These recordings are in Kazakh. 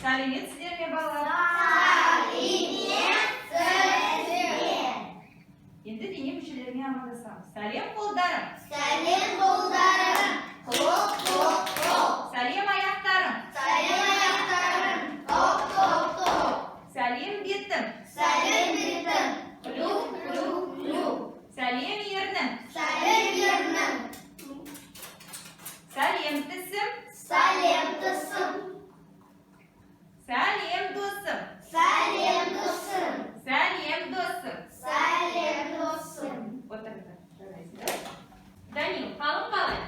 Сәлеметсіздер ме, балалар? Сәлеметсіздер. Енді дене мүшелеріне амандасамыз. Сәлем, қолдарым! Сәлем, қолдарым. Топ, топ, топ. Сәлем, аяқтарым! Сәлем, аяқтарым. Топ, топ, топ. Сәлем, бетім! Сәлем, бетім. Клю, клю, клю. Сәлем, ернім! Сәлем, ернім. Сәлем, тісім! Сәлем, тісім. Сәлем, досым! Сәлем, досым. Сәлем, досым! Сәлем, досым. Отырыңдар, жарайсыңдар. Данил, қалың қалай?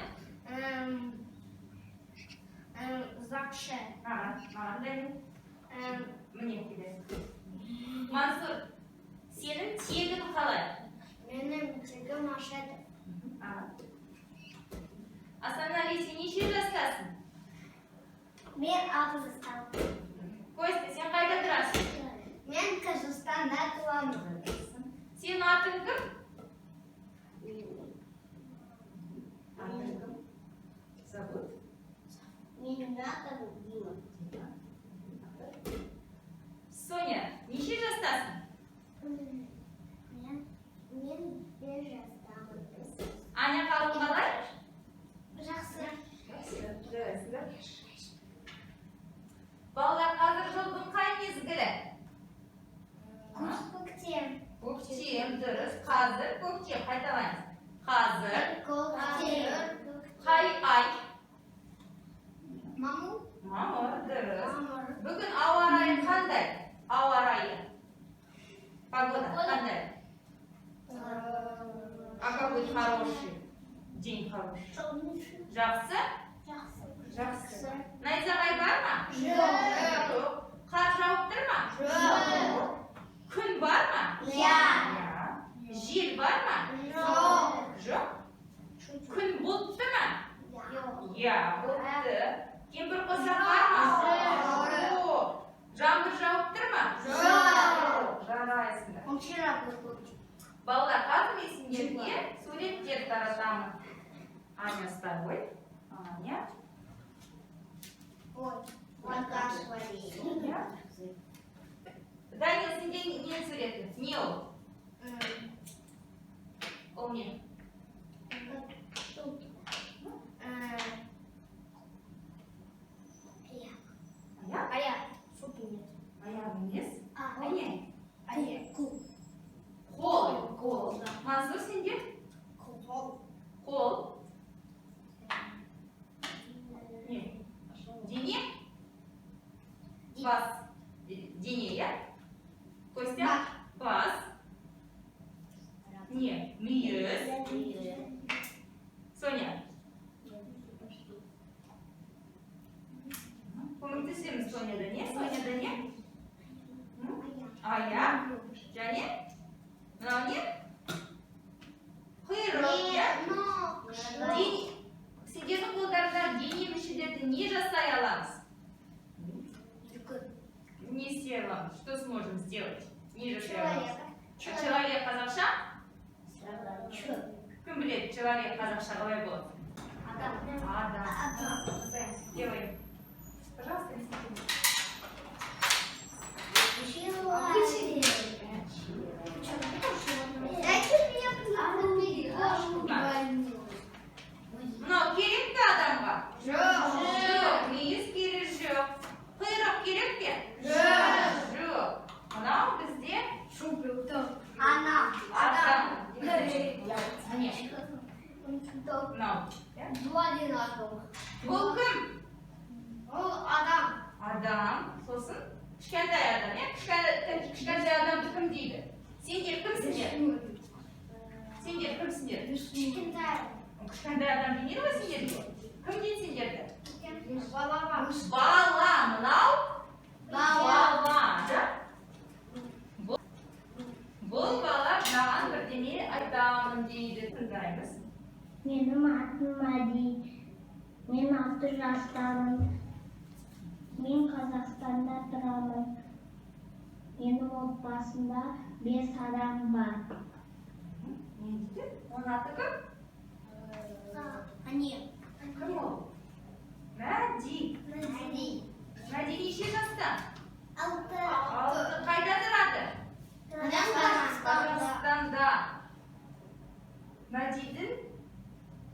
Жақсы. Маған, маған, Данил. Міне, келесі. Мансұр, сенің тегің қалай? Менің тегім Ашетов. Аға. Асанәли, сен неше жастасың? Мен 6 жастамын. Костя, сен қайда тұрасың? Мен Қазақстанда туамын. Сенің атың кім? Атың кім? Зовут? Менің атым Дима. Соня, неше жастасың? Мен 5 жастамын. Аня, қалың қалай? Жақсы. Жақсы, жарайсыңдар. Балалар, қазір жылдың қай мезгілі? Күз, көктем. Көктем, дұрыс. Қазір көктем. Қайталаймыз. Қазір. Көктем. Қай ай? Мамыр. Мамыр, дұрыс. Мамыр. Бүгін ауа райы қандай? Ауа райы. Погода қандай? А какой хороший? День хороший. Солнечный. Жақсы? Жақсы. Жақсы. Найзағай бар ма? Жоқ. Жоқ. Қар жауып тұр ма? Жоқ. Күн бар ма? Иә. Иә. Жел бар ма? Жоқ. Жоқ. Күн бұлтты ма? Жоқ. Иә, бұлтты. Кемпір қосақ бар ма? Жоқ. Жоқ. Жаңбыр жауып тұр ма? Жоқ. Жарайсыңдар. Он вчера был көктем. Балалар, қазір мен сендерге суреттер таратамын. Аня с тобой. Аня. Ой, вода свалили. Иә. Данил, сенде не суреті? Не ол? Ол не? Тут. Аяқ. Аяқ? Аяқ. Суп нет. Аяқ емес. А, Әне. Аяқ. Қол. Қол. Қол. Мансұр, сенде? Қол. Қол. Не? Дене? Бас. Дене, иә? Костя? Бас. Не? Мүйіз. Соня. Көмектесеміз Соняда не? Соняда не? М? Аяқ. Және? Мынау не? Құйрық, иә? Дене. Сендердің қолдарында дене мүшелерді не жасай аламыз? Не істей аламыз? Что сможем сделать? Не жасай аламыз? А человек қазақша? Кім біледі, человек қазақша қалай болады? Адам. Адам. Жасаймыз. Делаем. Пожалуйста, несите. Человек. Дайте меня. Мынау керек пе адамға? Жоқ. Жоқ. Мүйіз керек жоқ. Құйрық керек пе? Жоқ. Жоқ. Мынау бізде Ана. адам. Міне, мынау. Иә? Два одинаковых. Бұл кім? Ол адам. Адам. Сосын кішкентай адам, иә? Кішкентай адамды кім дейді? Сендер кімсіңдер? Сендер кімсіңдер? Кішкентай. Кішкентай адам демейді ғой сендерге. Кім дейді сендерді? Бала. Бала. Мынау Бала. бала, да? Бұл бала маған бірдеме айтамын дейді. Тыңдаймыз. Менің атым Мәди. Мен 6 жастамын. Мен Қазақстанда тұрамын. Менің отбасымда бес адам бар. Не дейді? Оның аты кім? Ане. Кім ол? Мәди. Мәди. Мәди неше жаста?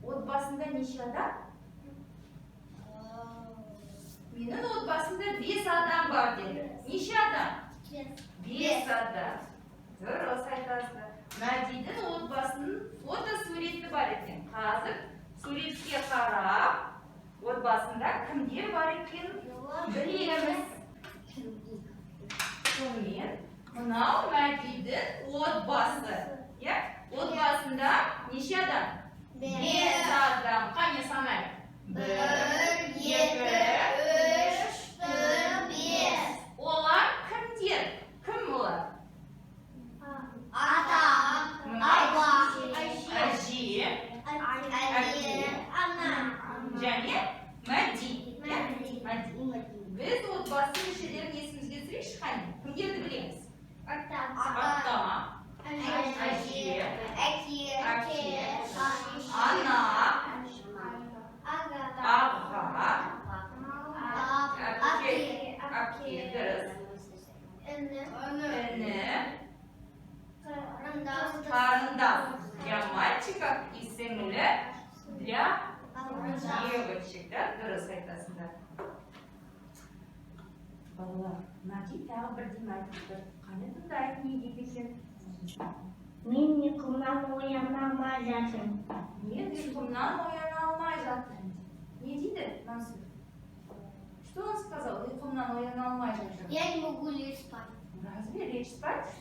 Отбасында неше адам? Менің отбасымда бес адам бар деді. Неше адам? Бес адам. Дұрыс айтасыздар. Мәдидің отбасының фотосуреті бар екен. Қазір суретке қарап, отбасында кімдер бар екенін білеміз. Сонымен, мынау Мәдидің отбасы. Иә? Отбасында неше адам? Бес адам. Қане, санайық. Бір, екі, үш, төрт, бес. Олар кімдер? Кім олар? Ата, Мынау апа, әже, әке, ана. Және Мәди. Иә? Мәди. Біз отбасы мүшелерін есімізге түсірейікші, қане. Кімдерді білеміз? Ата, Ата, әже, әке, әке, ана, аға, аға, әпке, әпке, дұрыс. Іні, Іні, қарындас, қарындас. Для мальчиков и сіңлі для девочек, да? Дұрыс айтасыңдар. Балалар, Мәди тағы бірдеме айтып тұр. Қане, тыңдайық, не дейді екен? Мен ұйқымнан ояна алмай жатырмын. Мен ұйқымнан ояна алмай жатырмын. Не дейді, Мансур? Что он сказал? Ұйқымнан ояна алмай жатырмын. Я не могу лечь спать. Разве лечь спать?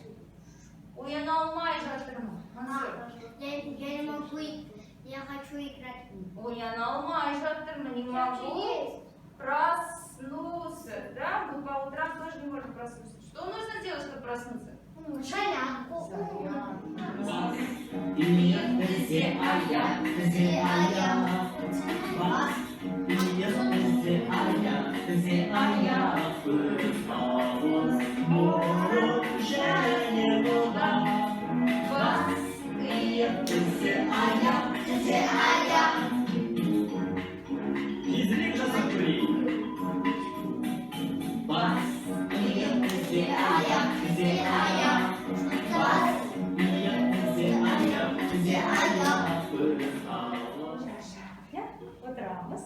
Ояна алмай жатырмын. Мансур. Я не могу, я хочу играть. Ояна алмай жатырмын, не могу проснуться. Да, мы по утрам тоже не можем проснуться. Что нужно делать, чтобы проснуться? Зарядку. Иық, тізе, аяқ, тізе, аяқ. Бас, иық, тізе, аяқ, тізе, аяқ. Көз, ауыз, мұрын және бұлғақ. Бас, иық, тізе, аяқ, Тізе, аяқ. Тезірек жасап көрейік. Бас, иық, тізе, аяқ, тізе, аяқ. Бас, иық, тізе, аяқ, тізе, аяқ. Көз, ауыз. Шаршадық, иә? Отырамыз.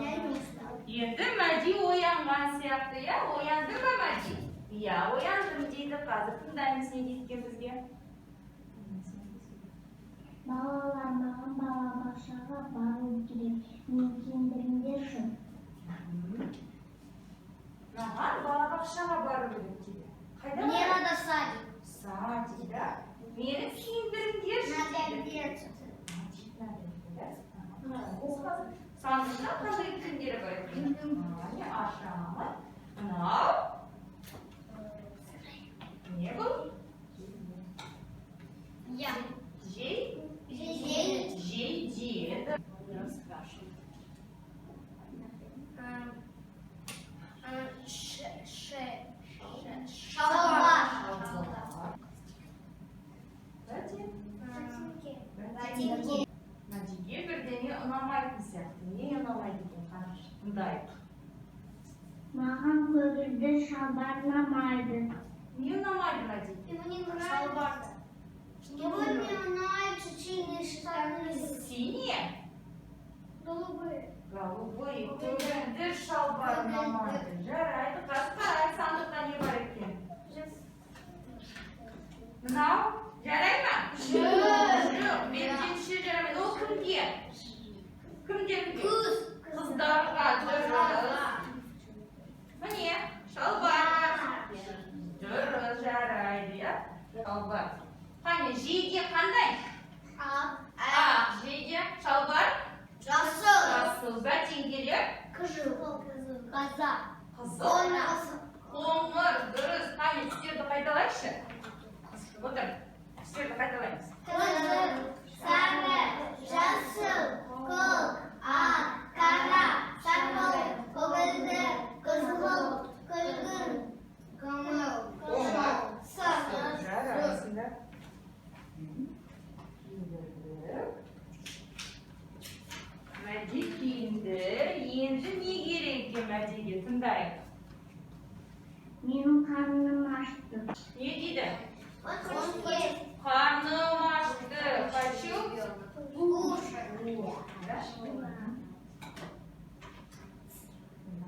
Я не устала. Енді Мәди оянған сияқты, иә? Оянды ма, Мәди? Иә, ояндым дейді. Қазір тыңдаймыз, не дейді екен бізге. Балалар, маған балабақшаға бару керек. Мені киіндіріңдерші. Маған балабақшаға бару керек дейді. Қайда Мне барады? надо в садик. Садик, да? Мені киіндіріңдерші Надо дейді. одеться. Сандықта қандай киімдері бар екен? Міне, ашамын. Мынау не бұл? Я. Жей? Жей. Жейде. Ш. Ш. Шалбар. Бәтен. Ботинки. Мәдиге бірдеңе ұнамайтын сияқты. Не ұнамайды екен? Қарашы, тыңдайық. Маған көгілдір шалбар ұнамайды. Не ұнамайды Мәдиге? Ему не нравится. Ему не нравятся синие штаны. Синие? Голубые. Голубые. Көгілдір шалбар ұнамайды. Жарайды, қазір қарайық, сандықта не бар екен. Мынау жарай ма? Жоқ. Жоқ, меніңше жарамайды. Ол кімге? Кімдерге? Қыз. Қыздарға, дұрыс. Міне, шалбар. Дұрыс, жарайды, иә? Шалбар. Қане, жейде қандай? Ақ. Ақ жейде. Шалбар? Жасыл. Жасыл. Бәтеңкелер? Қызыл. Қазақ. Қызыл. Қоңыр. Қоңыр, дұрыс. Қане, түстерді қайталайықшы. Отыр. Түстерді қайталаймыз. Қызыл, сары, жасыл, көк, ақ, қара, сарғылт, көгілдір, қызғылт, күлгін, қоңыр, сары. Жарайсыңдар. Киіндірдік. Мәди киінді. Енді не керек екен Мәдиге? Тыңдайық. Менің қарным ашты. Не дейді? Он хочет есть. Қарным ашты.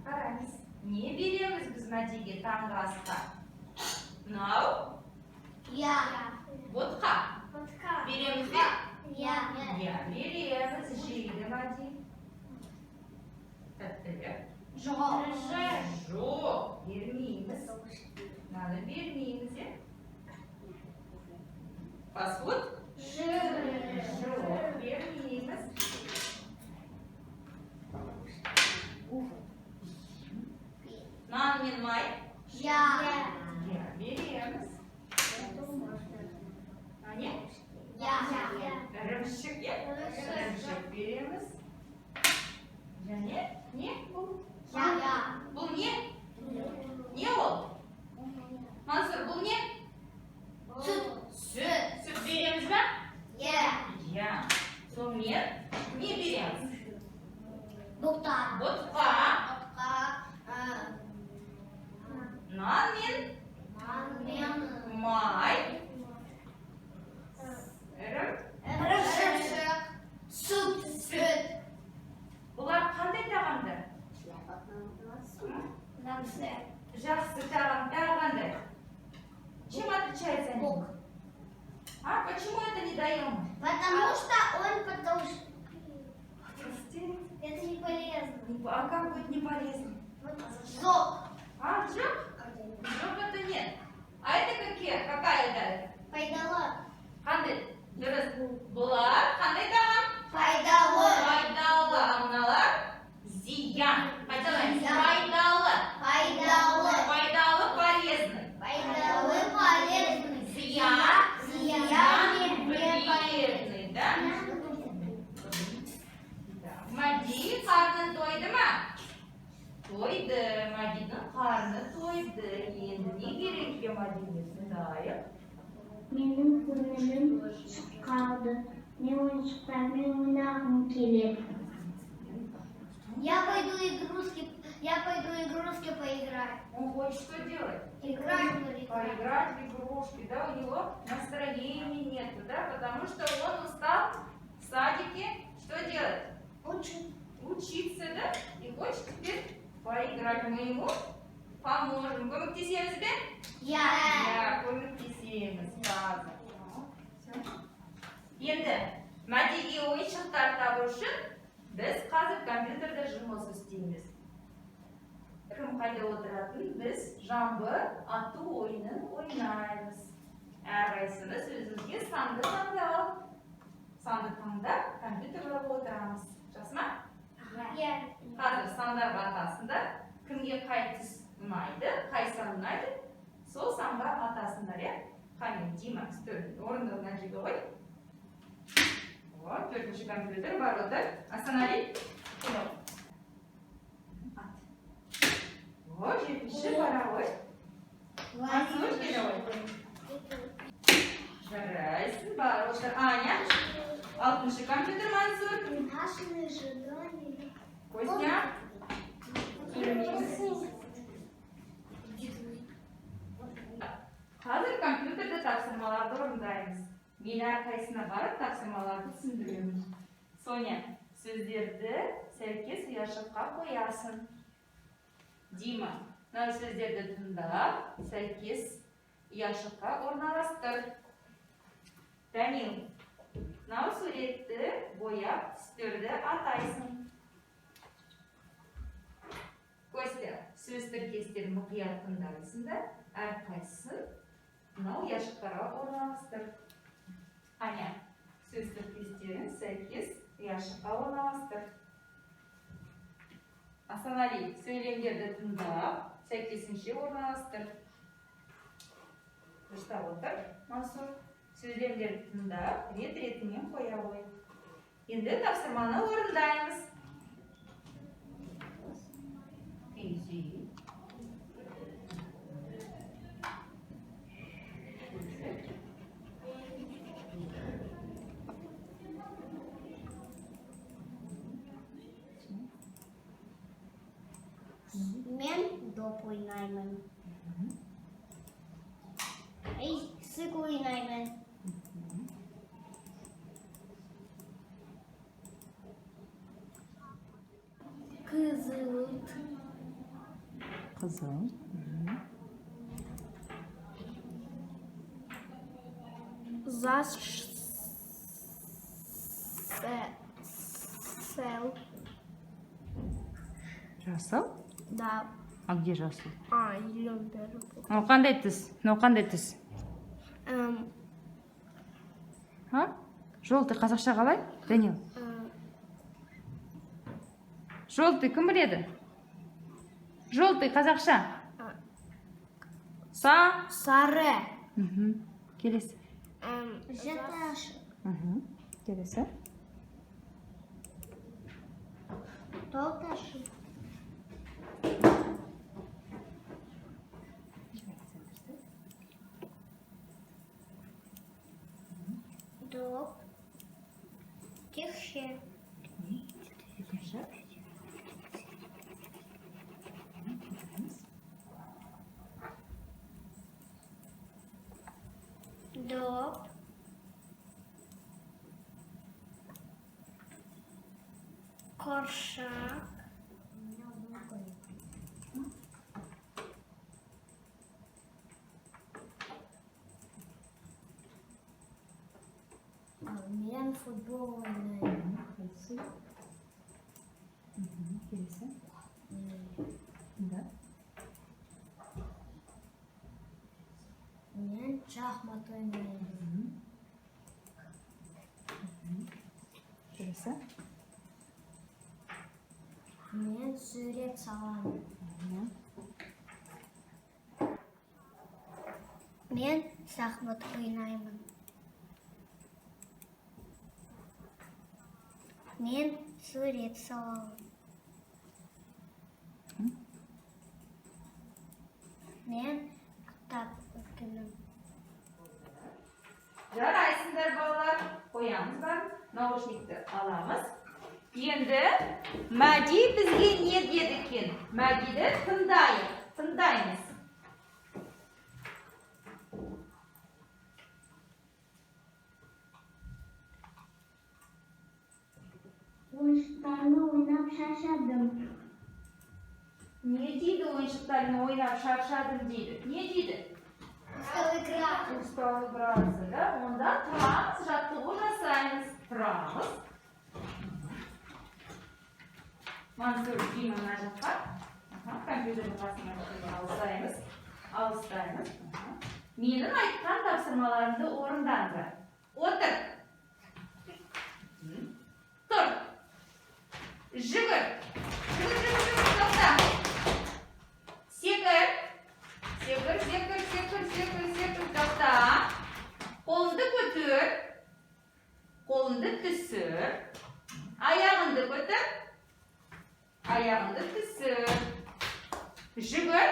Қараңыз, не береміз біз Мәдиге таңғы асқа? Мынау Иә. ботқа. Ботқа. Береміз бе? Иә. Иә, береміз. Жейді Мәди. Тәттілік. Жоқ. Жоқ, бермейміз. Мынаны бермейміз, иә? Фастфуд? Жоқ, бермейміз. Нан мен май? Иә. Иә, береміз. А не? Иә. Ірімшік, иә? Ірімшік береміз. Және не бұл? Иә. Бұл не? Не ол? Мансұр, бұл не? Сүт. Сүт. Сүт береміз ба? Иә. Иә. Сонымен не береміз? Ботқа. Ботқа, Ботқа. Нан мен Нан мен май, ірім. Ірімшік. Сүт. Сүт. Бұлар қандай тағамдар? Жақсы. Жақсы тағам, тағы қандай? Чем отличается они? Бок. А почему это не даем? Потому что он потолстеет. Это не полезно. А как будет не полезно? Сок. А, жоқ? Жоқ, это нет. А это какие? Какая это? Пайдалы. Қандай? Дұрыс. Бұлар қандай тағам? Пайдалы. Пайдалы. А мыналар зиян. Қайталаймыз. Зиян. Пайдалы. Пайдалы. Пайдалы, полезный. Пайдалы, полезный. Зиян. Зиян. Вредный, да? Мәди қарны тойды ма? Тойды. Мәдидің қарны тойды. Енді не керек екен Мәдиге? Тыңдайық. Менің көңілім түсіп қалды. Мен ойыншықтармен ойнағым келеді. Я пойду игрушки поиграть. Он хочет что делать? Играть. Поиграть в игрушки, да, у него настроения нету, да, потому что он устал в садике, что делать? Учить. Учиться, да, и хочет теперь поиграть. Мы ему поможем. Көмектесеміз бе? Иә. Иә, көмектесеміз қазір. Енді Мәдиге ойыншықтар табу үшін біз қазір компьютерде жұмыс істейміз. Кім қайда отыратын, біз жамбы ату ойынын ойнаймыз. Әрқайсымыз өзімізге санды таңдап алып, санды таңдап компьютерге отырамыз. Жақсы ма? Иә. Қазір сандарға атасыңдар. Кімге қай түс ұнайды, қай сан ұнайды, сол санға атасыңдар, иә? Қане, Дима, үстел орындығын мына жерге қой. О, төртінші компьютер бар, отыр. Асанали, кел. Ат. О, жетінші, бара ғой. Мансұр, келе ғой. Жарайсың, бар, отыр. Аня, алтыншы компьютер, Мансұр. Наши ожидания. Костя, сөйлемейміз. Қазір компьютерде тапсырмаларды орындаймыз. Мен әрқайсысына барып тапсырмаларды түсіндіремін. Соня, сөздерді сәйкес ұяшыққа қоясың. Дима, мына сөздерді тыңдап, сәйкес ұяшыққа орналастыр. Данил, мынау суретті бояп, түстерді атайсың. Костя, сөз тіркестерін мұқият тыңдайсың да, әрқайсысын мынау ұяшықтарға орналастыр. Аня, сөз тіркестерін сәйкес ұяшыққа орналастыр. Асанали, сөйлемдерді тыңдап, сәйкесінше орналастыр. Дұрыстап отыр, Мансұр. Сөйлемдерді тыңдап, рет-ретімен қоя ғой. Енді тапсырманы орындаймыз. Киіз үй. Мен доп ойнаймын. Ей, сық ойнаймын. Қызғылт. Қызыл. Зас. Сел. Жасыл? Да. А где жасыл? А, зеленый даже был. Мынау қандай түс? Мынау қандай түс? А? Желтый қазақша қалай? Данил. Желтый кім біледі? Желтый қазақша. Са. Сары. Келесі. Жеташ. Келесі. Толташ. Доп. Текше. Екінші. Доп. Коршак. Мен футбол ойнаймын. Келесі. Келесі. Да. Мен шахмат ойнаймын. Келесі. Мен сурет саламын. Мен шахмат ойнаймын. Мен сурет саламын. Мен кітап оқимын. Жарайсыңдар, балалар. Қоямыз бар. Наушникті аламыз. Енді Мәди бізге не деді екен? Мәдиді тыңдайық. Тыңдаймыз. Ойыншықтармен ойнап шаршадым. Не дейді ойыншықтармен ойнап шаршадым дейді? Не дейді? Устал играть. Устал играться, да? Онда тұрамыз, жаттығу жасаймыз. Тұрамыз. Мансұр, Дима мына жаққа. Аха, компьютердің қасына кішкене алыстаймыз. Алыстаймыз. Аха. Менің айтқан тапсырмаларымды орындаңдар. Отыр. Тұр. Жүгір. Жүгір, жүгір, жүгір, тоқта. Секір. Секір, секір, секір, секір, секір, тоқта. Қолыңды көтер. Қолыңды түсір. Аяғыңды көтер. Аяғыңды түсір. Жүгір.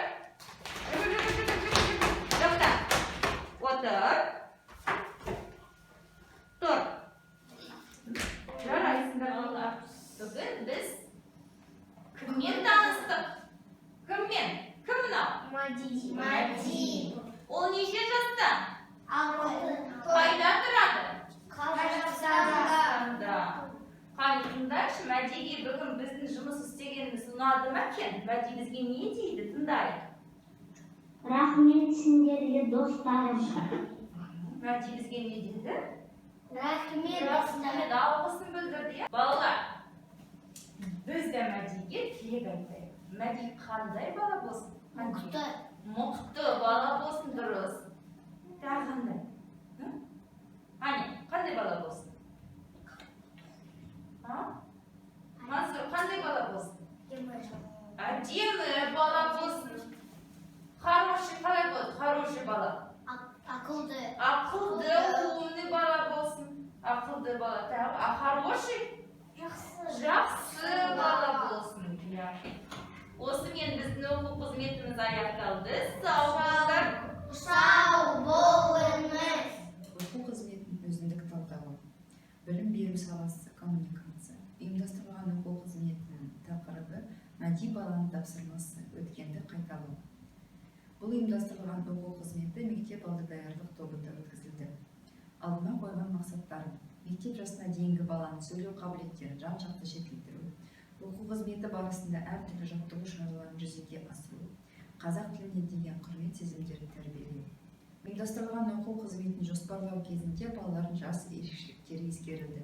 Жүгір, жүгір, жүгір, жүгір, жүгір. Тоқта. Отыр. Тұр. Жарайсыңдар, балалар. Бүгін біз кіммен таныстық? Кіммен? Кім мынау? Мади. Мади. Ол неше жаста? Алты. Қайда тұрады? Қазақстанда. Қазақстанда. Қане, тыңдайықшы, Мәдиге бүгін біздің жұмыс істегеніміз ұнады ма екен? Мәди бізге не дейді? Тыңдайық. Рахмет сендерге, достарым. Мәди бізге не деді? Рахмет. Рахмет, алғысын білдірді, иә? Балалар, біз де Мәдиге тілек айтайық. Мәди қандай бала болсын? Мықты. Мықты бала болсын, дұрыс. Тағы қандай? Ане, қандай бала болсын? А? Мансұр, қандай бала болсын? Әдемі бала болсын. Хороший қалай болады? Хороший бала. Ақылды. Ақылды, умный бала болсын. Ақылды бала. Тағы, а хороший? Жақсы. Жақсы бала болсын. Иә. Осымен біздің оқу қызметіміз аяқталды. Сау болыңыздар. Сау болыңыз. Оқу қызметінің өзіндік талдауы. Білім беру саласы, коммуникация. Ұйымдастырылған оқу қызметінің тақырыбы: Мәди баланың тапсырмасы, өткенді қайталау. Бұл ұйымдастырылған оқу қызметі мектеп алды даярлық тобында өткізілді. Алдыма қойған мақсаттарым: мектеп жасына дейінгі баланың сөйлеу қабілеттерін жан-жақты жетілдіру, Оқу қызметі барысында әртүрлі жаттығу шараларын жүзеге асыру, қазақ тіліне деген құрмет сезімдерін тәрбиелеу. Ұйымдастырылған оқу қызметін жоспарлау кезінде балалардың жас ерекшеліктері ескерілді.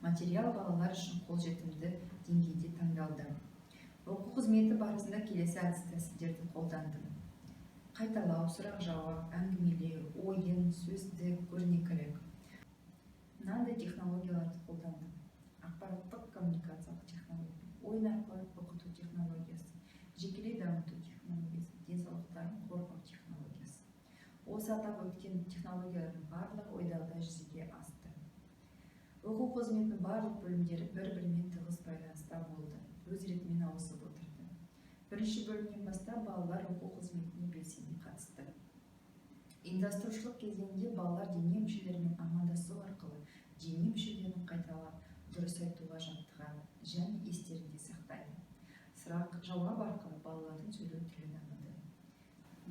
Материал балалар үшін қолжетімді деңгейде таңдалды. Оқу қызметі барысында келесі әдіс тәсілдерді қолдандым: қайталау, сұрақ жауап, әңгімелеу, ойын, сөздік, көрнекілік. Мынандай технологияларды қолдандым: ақпараттық коммуникациялық технология, ойын арқылы оқыту технологиясы, жекелей дамыту технологиясы, денсаулықтарын қорғау технологиясы. Осы атап өткен технологиялардың барлығы ойдағыдай жүзеге асты. Оқу қызметінің барлық бөлімдері бір-бірімен тығыз байланыста болды, өз ретімен ауысып отырды. Бірінші бөлімнен бастап балалар оқу қызметіне белсене қатысты. Ұйымдастырушылық кезеңінде балалар дене мүшелерімен амандасу арқылы дене мүшелерін қайталап, дұрыс айтуға жаттығады және естерінде сақтайды. Сұрақ жауап арқылы балалардың сөйлеу тілі дамыды.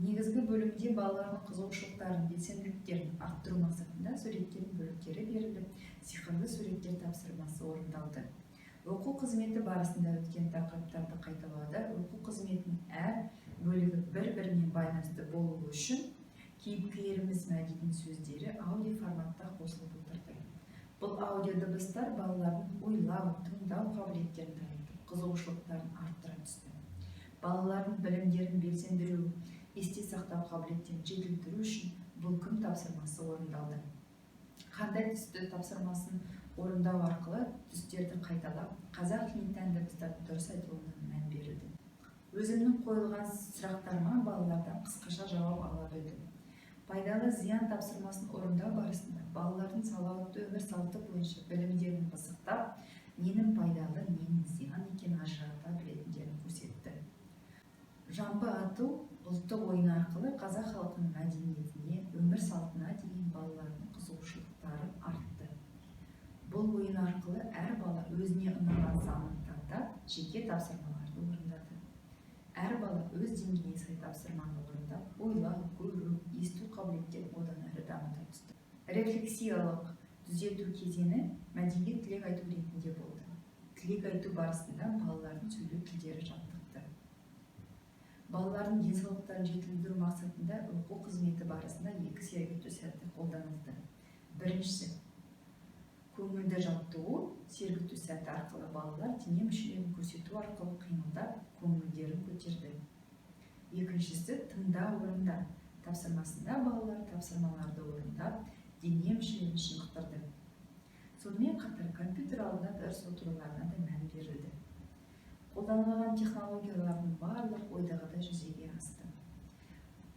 Негізгі бөлімде балалардың қызығушылықтарын, белсенділіктерін арттыру мақсатында суреттердің бөліктері беріліп, сиқырлы суреттер тапсырмасы орындалды. Оқу қызметі барысында өткен тақырыптарды қайталауда оқу қызметінің әр бөлігі бір-бірімен байланысты болуы үшін кейіпкеріміз Мәдидің сөздері аудио форматта қосылып отырды. Бұл аудио дыбыстар балалардың ойлау, тыңдау қабілеттерін дамытып, қызығушылықтарын арттыра түсті. Балалардың білімдерін белсендіру, есте сақтау қабілеттерін жетілдіру үшін «Бұл кім?» тапсырмасы орындалды. «Қандай түсті?» тапсырмасын орындау арқылы түстерді қайталап, қазақ тіліне тән дыбыстардың дұрыс айтылуына мән берілді. Өзімнің қойылған сұрақтарыма балалардан қысқаша жауап ала білдім. «Пайдалы зиян» тапсырмасын орындау барысында балалардың салауатты өмір салты бойынша білімдерін пысықтап, ненің пайдалы, ненің зиян екенін ажырата білетіндерін көрсетті. «Жамбы ату» ұлттық ойыны арқылы қазақ халқының мәдениетіне, өмір салтына деген балалардың қызығушылықтары артты. Бұл ойын арқылы әр бала өзіне ұнаған санын таңдап, жеке тапсырмаларды орындады. Әр бала өз деңгейіне сай тапсырманы орындап, ойлау, көру, есту қабілеттерін одан әрі дамыта түсті. Рефлексиялық түзету кезеңі Мәдиге тілек айту ретінде болды. Тілек айту барысында балалардың сөйлеу тілдері жаттықты. Балалардың денсаулықтарын жетілдіру мақсатында оқу қызметі барысында екі сергіту сәті қолданылды. Біріншісі – көңілді жаттығу. Сергіту сәті арқылы балалар дене мүшелерін көрсету арқылы қимылдап, көңілдерін көтерді. Екіншісі – тыңда, орында тапсырмасында балалар тапсырмаларды орындап, дене мүшелерін шынықтырды. Сонымен қатар компьютер алдында дұрыс отыруларына да мән берілді. Қолданылған технологиялардың барлығы ойдағыдай жүзеге асты.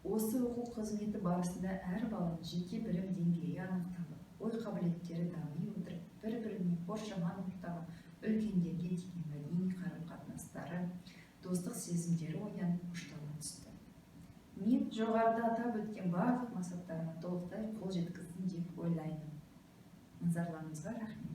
Осы оқу қызметі барысында әр баланың жеке білім деңгейі анықталып, ой қабілеттері дами отырып, бір біріне, қоршаған ортаға, үлкендерге деген мәдени қарым қатынастары, достық сезімдері оянып, ұштала түсті. Мен жоғарыда атап өткен барлық мақсаттарыма толықтай қол жеткіздім деп ойлаймын. Назарларыңызға рахмет.